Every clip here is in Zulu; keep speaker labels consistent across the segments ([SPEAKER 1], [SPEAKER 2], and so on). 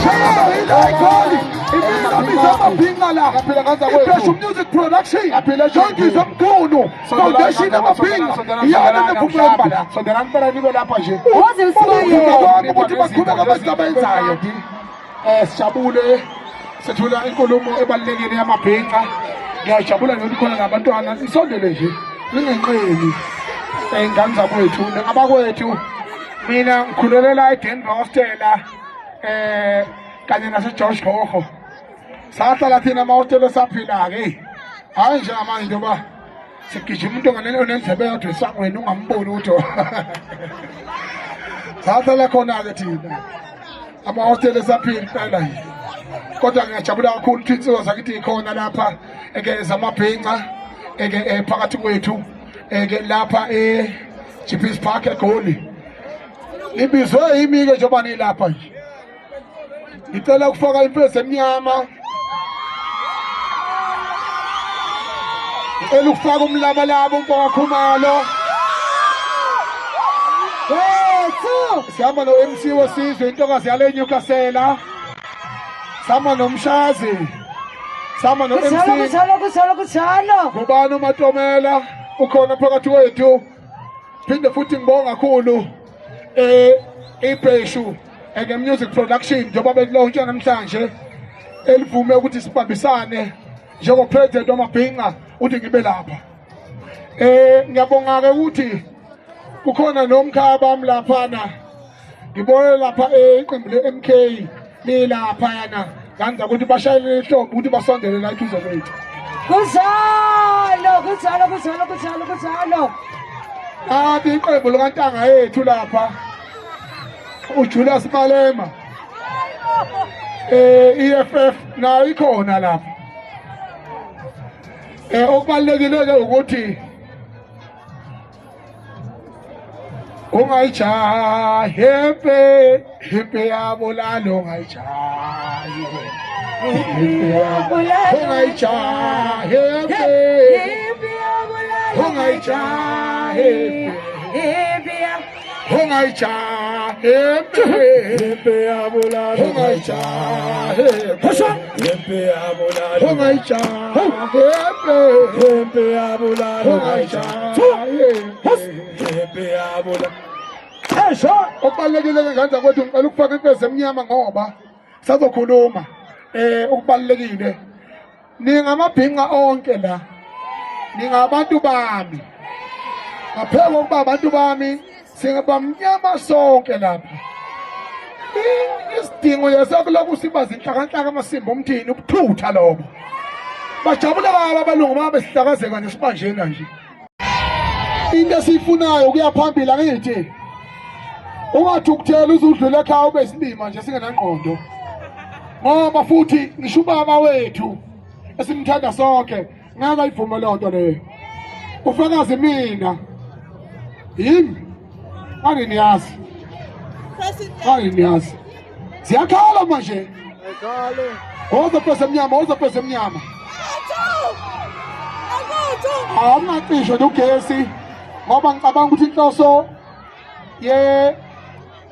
[SPEAKER 1] Igoli imina biza amabhinqa la, iBheshu Music Production, Jongizwe Mgunu Foundation, amabhinqa iyona nephumulo kubala.
[SPEAKER 2] Sondelani phela, nibe lapha nje.
[SPEAKER 3] Woze usibayele.
[SPEAKER 1] Bonke ukuthi baqhubeka abazinto abayenzayo.
[SPEAKER 2] Sijabule sethula inkulumo ebalulekile yamabhinqa. Ngiyajabula nokuthi khona nabantwana, nisondele nje, ningenqeni ngane zakwethu, ningabakwethu. Mina ngikhulelela eDenver hostela kanye nase-George Gogo. Sahlala thina amahostela, saphila-ke, hhayi njengamanje njengoba sigijima umuntu onendlebe yodwa esangweni ungamboni ukuthi sahlala khona-ke thina amahostela, esaphila impela nje. Kodwa ngiyajabula kakhulu ukuthi insizwa zakithi ikhona lapha eke zamabhinca eke phakathi kwethu eke lapha e-GP's Park eGoli. Nibizwe yimi-ke njengoba nilapha nje. Ngicela ukufaka imfezi emnyama, ngicela ukufaka umlabalaba umfokaKhumalo.
[SPEAKER 3] Wethu.
[SPEAKER 2] Sihamba no-MC wesizwe, intokazi yale Newcastle, sihamba nomshazi, sihamba
[SPEAKER 3] Kunjalo.
[SPEAKER 2] no-MC.
[SPEAKER 3] Kunjalo, kunjalo, kunjalo.
[SPEAKER 2] Ngubani uMatomela ukhona phakathi kwethu. Phinde futhi ngibonga kakhulu iBheshu eke Music Production njengoba belauncha namhlanje, elivume ukuthi sibambisane njengo president wamabhinqa uthi ngibe lapha. Ngiyabonga ke ukuthi kukhona nomkhaya bami laphana, ngibone lapha iqembu le-MK lilaphayana nganza ukuthi bashayele ihlombe ukuthi basondele la eduze kwethu.
[SPEAKER 3] Kunjalo, kunjalo, kunjalo, kunjalo, kunjalo.
[SPEAKER 2] Nathi iqembu likantanga yethu lapha, uJulius Malema, EFF nayo ikhona lapha. Okubalulekile ke ukuthi ungayijahi impi, impi yabulala, ungayijahi impi yabo, ungayijahi impi, ungayijahi impi, ungayijahi impi,
[SPEAKER 4] Impi yabulala.
[SPEAKER 2] Ungayijahi
[SPEAKER 4] Impi yabulala.
[SPEAKER 2] Ungayijahi impi,
[SPEAKER 4] Impi yabulala.
[SPEAKER 2] Ungayijahi impi.
[SPEAKER 4] Impi yabulala.
[SPEAKER 2] Esho okubalulekile ke nganza kwethu, ngicela ukufaka imfezi emnyama ngoba sazokhuluma. Okubalulekile, ningamabhinqa onke la, ningabantu bami. Ngaphezu kokuba abantu bami, singabamnyama sonke lapha. Isidingo yesokulokhu siba zinhlakanhlaka, amasimba omthini, ubuthutha lobo. Bajabula baba abalungu uma besihlakazeka nje sibanjena nje. Into esiyifunayo kuya phambili, angithi ungathukuthela uze udlule ekhaya ube isilima nje singenangqondo, ngoba futhi ngisho ubaba wethu esimthanda sonke ngeke ayivume leyo nto leyo. Ufakazi mina yimi, anginiyazi, anginiyazi. Ziyakhala manje. Woza mfezi emnyama, woza mfezi emnyama. Awungacishwa nje ugesi ngoba ngicabanga ukuthi inhloso ye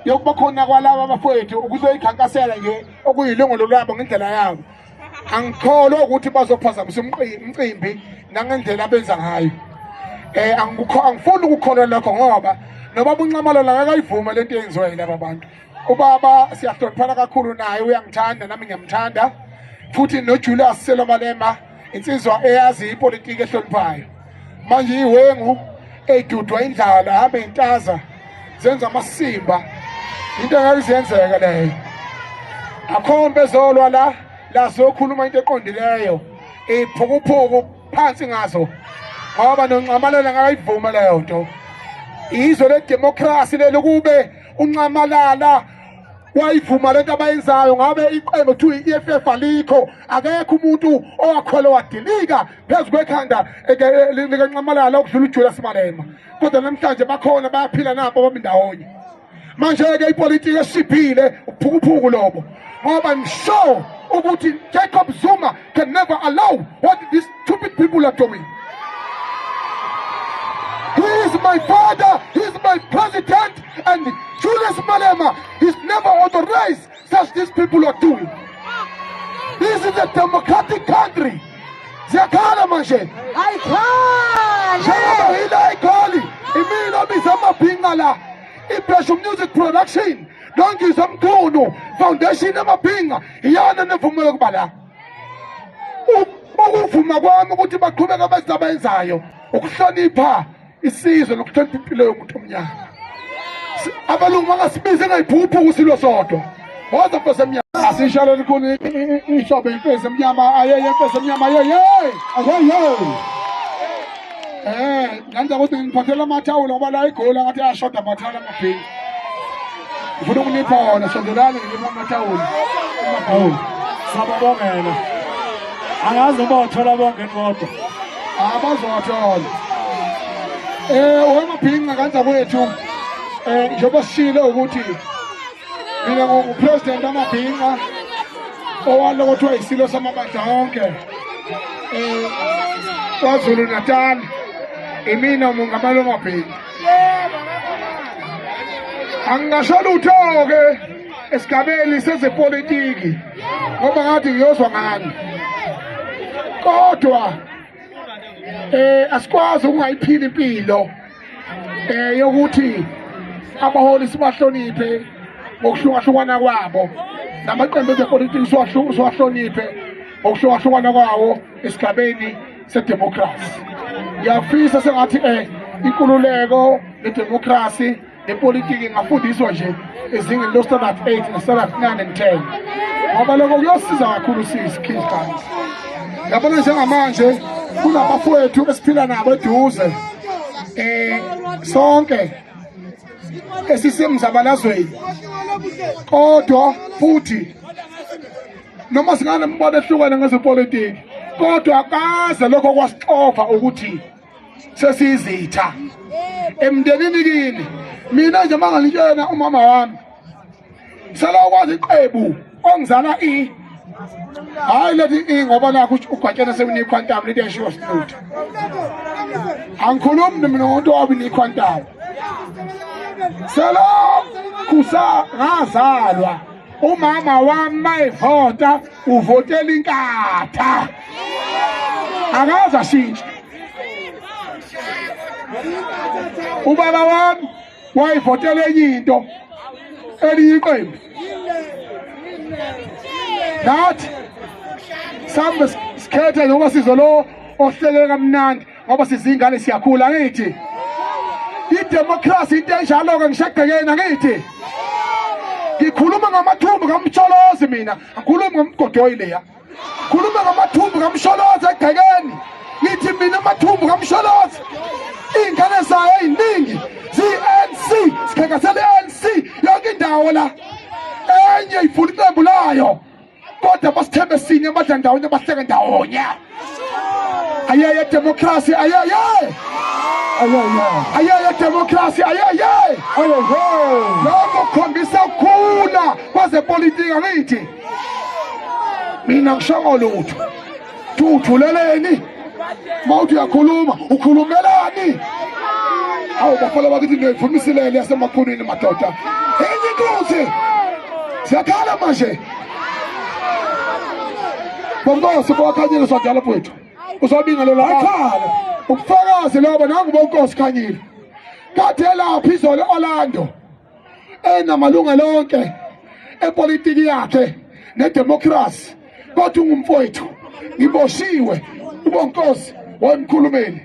[SPEAKER 2] yokuba khona kwalaba abafowethu ukuzoyikhankasela nje, okuyilungelo lwabo ngendlela yabo. Angikholwa ukuthi bazophazamisa umcimbi nangendlela abenza ngayo. Angifuni ukukholwa lokho ngoba nobaba uNxamalala akakayivume lento eyenziwa yilaba bantu. Ubaba siyahloniphana kakhulu naye, uyangithanda nami ngiyamthanda, futhi noJulius Sello Malema insizwa eyazi ipolitiki ehloniphayo. Manje iwengu eyidudwa indlala hambe intaza zenza amasimba, into engeke iziyenzeka leyo. Akhombe ezolwa la la siyokhuluma into eqondileyo, iphukuphuku phansi ngazo, ngoba noNxamalala ngakayivuma leyo nto. Izwe ledemocracy leli, kube uNxamalala wayivuma lento abayenzayo ngabe iqembu kuthiwa i-EFF alikho. Akekho umuntu owakhwela wadilika phezu kwekhanda likaNxamalala okudlula uJulius Malema, kodwa namhlanje bakhona, bayaphila nabo bami ndawonye. Manje-ke ipolitiki eshiphile, uphukuphuku lobo, ngoba I'm sure ukuthi Jacob Zuma can never allow what these stupid people are doing. He is my father, he is my president, and Julius Malema is never authorized.
[SPEAKER 1] such these people are doing. This is a democratic country. Ziyakhala manje.
[SPEAKER 3] Ayikhale.
[SPEAKER 1] Njengoba yila ikhali, imina obiza amabhinqa la. IBheshu Music Production, noNgizwe Mchunu Foundation amabhinqa, iyona nevumela ukuba la. Ukuvuma kwami ukuthi baqhubeke abenza abayenzayo, ukuhlonipha isizwe nokuhlonipha impilo yomuntu omnyama. Abalungu bangasibizi engayiphuphu ukusilwa sodwa. Woza mfo emnyama.
[SPEAKER 2] Asishalo likhulu ihlobo imfezi emnyama ayeye imfezi emnyama ayeye ayeye. Ngenza ukuthi ngiphathele amathawula ngoba la igoli ngathi ayashoda amathawula amabhinci. Ngifuna ukunipha wona, sondelani nginipha amathawula.
[SPEAKER 4] Awu, sababongela. Angazi uma uthola bonke kodwa.
[SPEAKER 2] Abazowathola. Wemabhinca kanza kwethu njengoba sishilo ukuthi mina ngingupresident amabhinca owalo kuthiwa isilo samabandla onke KwaZulu Natal, imina umongameli wamabhinca. Angingasho lutho-ke esigabeni sezepolitiki ngoba ngathi ngiyozwa ngani, kodwa asikwazi ukungayiphila impilo yokuthi abaholi sibahloniphe ngokuhlukahlukana kwabo, namaqembu ezepolitiki siwahloniphe ngokuhlukahlukana kwawo esigabeni sedemokhrasi. Ngiyafisa sengathi inkululeko nedemokhrasi nepolitiki ingafundiswa nje ezingeni lo standard 8 ne standard 9 and 10, ngoba lokho kuyosiza kakhulu siyisikhizi. Yabona njengamanje kunabafowethu esiphila nabo eduze sonke esisemzabalazweni, kodwa futhi noma singanembono ehlukene ngezepolitiki, kodwa kaze lokho kwasixova ukuthi sesiyizitha emndenini kini. Mina nje mangalitshena umama wami selokwazi iqebu ongizala i hayi lethi i ngoba nakho ugwatshana sewunequantum lento yashiwo silutho. Angikhulumi mina ngomuntu owabi nequantum. Selokhu ngazalwa umama wami mayivota uvotela inkatha, akaze ashintshe. Ubaba wami wayivotela enye into, elinye iqembu. Nathi sambe sikhethe njengoba sizwe lo ohleke kamnandi ngoba sizingane siyakhula. Angithi idemocracy into enjalo-ke, ngishagqekeni. Angithi ngikhuluma ngamathumbu kaMsholozi, mina angikhulumi ngomgodoyi leya, khuluma ngamathumbu kaMsholozi egcekeni. Ngithi mina amathumbu kaMsholozi, iy'ngane zayo ey'ningi ziyi-ANC, sikhankasela i-ANC yonke indawo la. Enye ifuna iqembu layo, kodwa basithembe sinye, abadla ndawonye, bahleke ndawonye. Ayeye demokrasi, ayeye ayeye demokrasi, ayeye. Lokho kukhombisa ukukhula kwezepolitiki. Angithi mina ngishongo lutho, thuthuleleni mawuthi uyakhuluma ukhulumelani? Awu bafana bakithi, niyoyivumisilele yasemakhunini madoda. Enye inkosi siyakhala manje. Bonkosi bokhanyile swadala mfowethu, uzobingelela akhala ubufakazi lobo. Nangu bonkosi khanyile kade elapha izolo e-Orlando enamalungelo onke epolitiki yakhe nedemocracy, kodwa ungumfowethu, ngiboshiwe. Ubonkosi wayemkhulumeli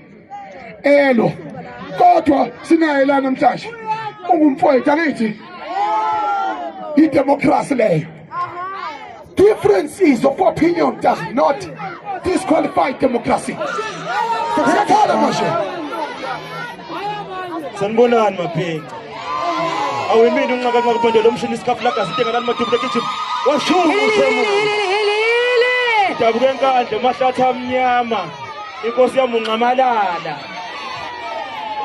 [SPEAKER 2] elo, kodwa sinaye la namhlanje, ungumfowethu. Angithi idemocracy leyo? Differences of opinion does not disqualify democracy. Siyakhala manje.
[SPEAKER 4] Sanibonani mabhinca. Awimini unqaka nqa kubandela umshini isikafulagazi intengalani madubu gijima. Washuma ushema. Dabuke enkandla mahlathi amnyama. Inkosi yami unqamalala.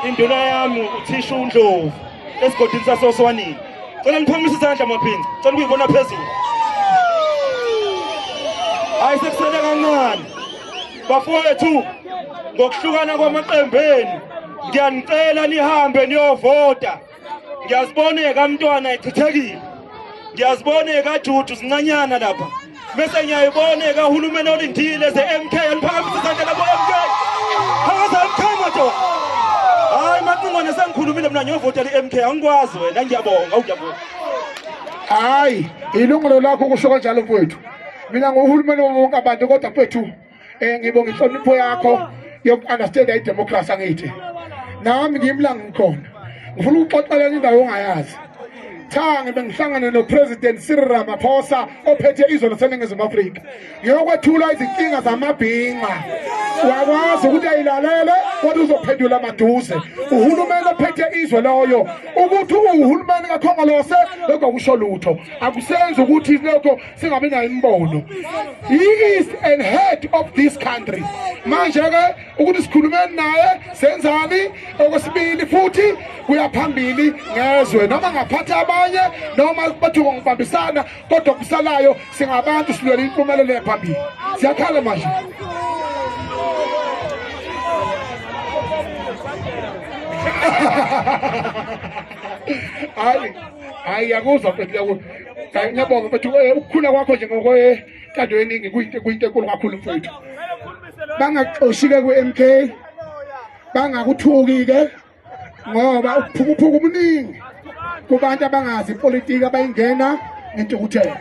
[SPEAKER 4] Induna yami uthisha uNdlovu esigodini sasoswanini. Cela niphakamise isandla mabhinca. Cela ukuyibona phezulu. Hayi sekusele kancane. Bafowethu, ngokuhlukana kwamaqembu enu ngiyanicela nihambe niyovota. Ngiyaziboneka mntwana ichithekile. Ngiyazibona ekaJuju zincanyana lapha. Bese ngiyayibona ekahulumeni olindile ze-MK aliphakamisa isandla labo MK. Phakaza MK madoda. Hayi Macingwane sengikhulumile mina ngiyovotela i-MK angikwazi wena ngiyabonga awuyabonga.
[SPEAKER 1] Hayi ilungelo lakho kusho kanjalo mfowethu. Mina nguhulumeni wonke abantu kodwa mfowethu eh ngibonga inhlonipho yakho yoku-understand i-democracy angithi nami ngimi la ngikhona ngifuna ukuxoxela indawo ongayazi cha ngibe ngihlangane nopresident Cyril Ramaphosa ophethe izwe laseNingizimu Afrika ngiyokwethula izinkinga zamabhinqa wakwazi ukuthi ayilalele kodwa uzophendula maduze uhulumeni ophethe izwe loyo ukuthi uwuhulumeni kakhongolose lokho akusho lutho akusenzi ukuthi lokho singabi nayo imibono he is and head of this country manje ke ukuthi sikhulumeni naye senzani okwesibili futhi kuyaphambili ngezwe noma ngaphatha abanye noma bathuka ngokubambisana kodwa kusalayo singabantu silwela impumelelo yaphambili siyakhala manje hayi hayi yakuzwa mfethu yakuzwa Ngiyabonga mfethu eh, ukukhula kwakho nje ngokwentando yeningi kuyinto kuyinto enkulu kakhulu mfethu. Bangakuxoshi-ke kwi-MK, bangakuthuki-ke ngoba ukuphukuphuka umuningi kubantu abangazi ipolitiki abayingena ngentukuthelo.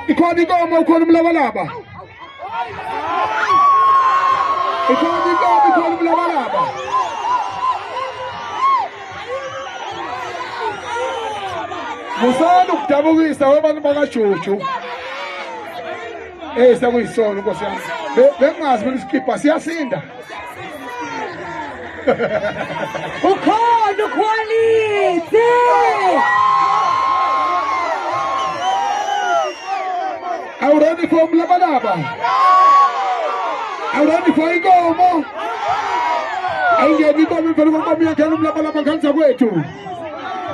[SPEAKER 1] Ikhona inkomo, ukhona umlabalaba. Ikhona inkomo, ikhona umlabalaba. Musani ukudabukisa wabantu bakaJuju. Eh sekuyisono Nkosi yami. Bengazi mina isikibha siyasinda.
[SPEAKER 3] Ukhona ukhwalithi.
[SPEAKER 1] Are you ready for umlabalaba? Are you ready for inkomo? Ayingeni inkomo imvelo kwenkomo iyangena umlabalaba ngane zakwethu.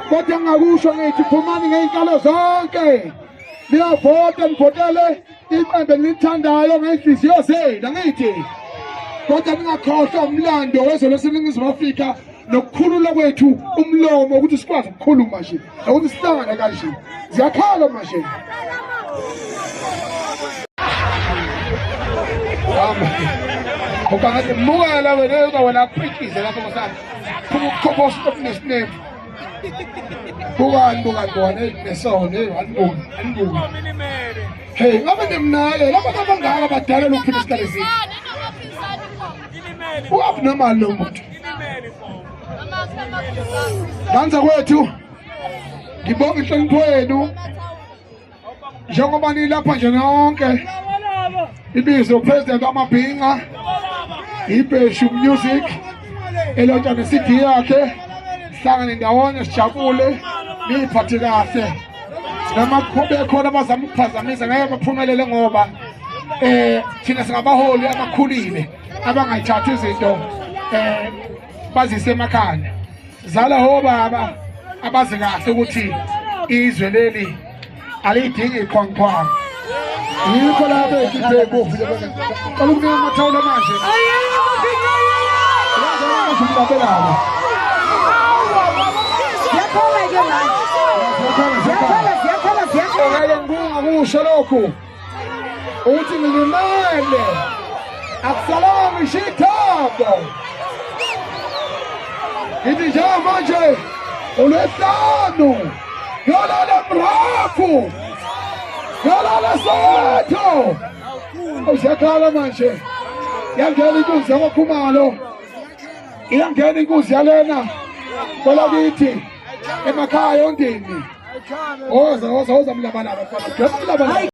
[SPEAKER 1] Kodwa engingakusho ngithi phumani ngey'nkalo zonke. Niyovota nivotele iqembu enilithandayo ngey'nhliziyo zenu angithi. Kodwa ningakhohlwa umlando wezwe laseNingizimu Afrika nokukhulula kwethu umlomo ukuthi sikwazi ukukhuluma nje nokuthi sihlangane kanje. Ziyakhala manje. Ukangathi mukela wena wena akuphikise lapho nkosana. Phuma ukukhophosa okunesinemfu. Bukani bukani bukani hey nesono hey anibuki anibuki. Hey ngabe nimnake laba abangaka badala lokuphila isikhathi eside. U-abnormal lo muntu. Danza kwethu ngibonga inhlonipho yenu njengoba nilapha nje nonke ibizo president wamabhinca ibheshu music elontsha ne-cd yakhe sihlangane ndawonye sijabule niyiphathe kahle noma bekhona abazama ukuphazamisa ngeke baphumelele ngoba eh thina singabaholi abakhulile abangayithathi izinto eh bazise emakhanda zala hobaba abazi kahle ukuthi izwe leli alidingi iqhwanqhwangu yikho la bekhiphe kufi cela ukunika amathawula manje Ngeke ngikungakusho lokhu ukuthi ngilimele akusalanga ngisho ithambo ngithi njengamanje ulwesihlanu yolala mrafu yolala Soweto usiyakhala manje yangena inkunzi yakwakhumalo iyangena inkunzi yalena kwelakithi emakhaya ondini woza woza woza mlabalaba mfana mlabalaba.